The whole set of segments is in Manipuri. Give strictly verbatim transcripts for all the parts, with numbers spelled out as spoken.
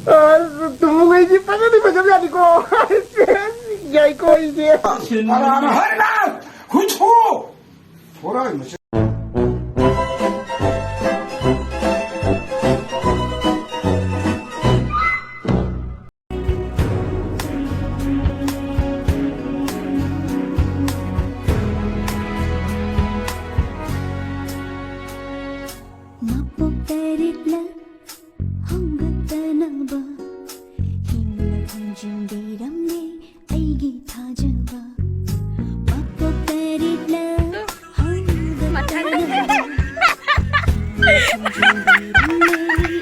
ꯑꯁ, ꯇꯨꯝꯃꯨꯉꯩꯗꯤ ꯐꯖꯅꯤ, ꯐꯖꯕ ꯌꯥꯅꯤꯀꯣ꯫ ꯌꯥꯏꯀꯣ ꯑꯩꯗꯤ꯫ ꯀꯅꯥꯅ ꯍꯥꯏꯅ? ꯍꯨꯏꯊꯨ! ꯍꯣꯔꯥꯏ ꯃꯆꯥ꯫ ꯃꯄꯣꯛ ꯇꯔꯦꯠꯂꯛ ꯍꯧꯒꯠꯇꯅꯕ ꯍꯤꯡꯅ ꯊꯝꯖꯤꯟꯕꯤꯔꯝꯂꯦ ꯑꯩꯒꯤ ꯊꯥꯖꯕ꯫ ꯃꯄꯣꯛ ꯇꯔꯦꯠꯂꯛ ꯍꯧꯒꯠꯇꯅꯕ ꯍꯤꯡꯅ ꯊꯝꯖꯤꯟꯕꯤꯔꯝꯂꯦ ꯑꯩꯒꯤ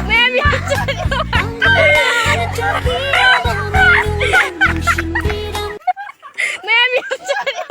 ꯃꯌꯥꯝ ꯌꯥꯝ ꯆꯠꯂꯣ꯫ ꯊꯥꯖꯕ꯫ ꯊꯥꯖꯕ꯫ ꯃꯌꯥꯝ ꯌꯥꯝ ꯆꯠꯂꯣ꯫